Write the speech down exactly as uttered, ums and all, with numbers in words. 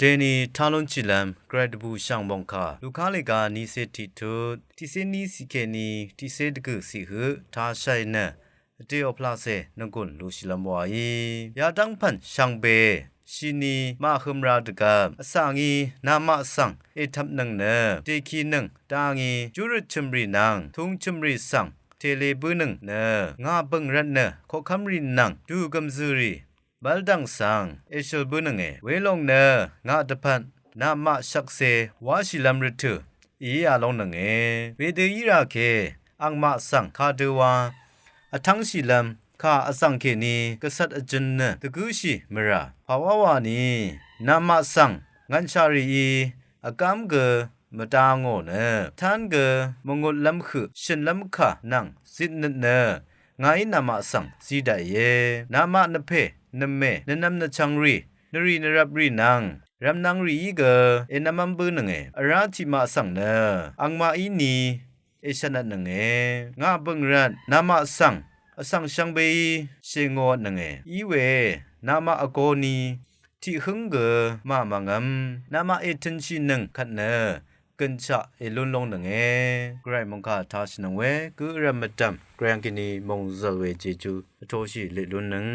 Dèní tá lúnshìlv́m gvray dvbùshv̀ng mòngkà Luka lèga nícé tiqtut tiqcé ní ciq kèní tiqcé dvgø̀ ciq høq tashàì nø vdè oplaqcè nvgùn lushìlv́m wàí yadv́ng pv̀n shvngbe shini màhøm ra dvgvp vsvngí namaq svng ètvpnøng nø dèkìnøng dangí júrøt chø̀mrì nvng tūng chø̀mrì svng tèlé bǿnøng nø ngà bø̀ng rvt nø koqkv́mrì nvng dùgø̀m zø̀rì mv́ldv̀ng svng èshøl bǿnønge. Welòng nø ngà dvpvt namaq shvkse wáshìlv́m rvtø̀ í a lóngnønge. Wedø í rà ke angmaq svng kadø wa vtv́ngshìlv́m kà vzv̀ng kèní gvcvt vjø̄n nø dvgǿshì mvrà pàwá wà ní namaq svng ngv̀nshà rìí vgám gø mvdá ngò nø tán gø mvngutlv́m høq shø̀nlv́m kà nvng zitnøt nø ngàí namaq svng zí daqìe. Namaq nvpè nvmè nvnvm nvchvng rì nvrì nvrvp rì nvng rvmnvng rìí gø ènvmv́m bǿnønge. Vrá tiqmaq svng nø angmaqí ni èshvtnøtnønge. Ngà bø̀ng rvt namaq svng vsvng shvngbeí shèngōvtnønge. Iwe namaq vgō ni tiqhǿng gø màmvngvm namaq ètø̄nshìnøng kvt nø gø̀nshaq èlún lóngnønge. Gvray mòngkà tashìnøng we gø vrv̀m mvdv̀m gvray angkèní mòngzø̀l we jejú vtoshì lèlúnnøng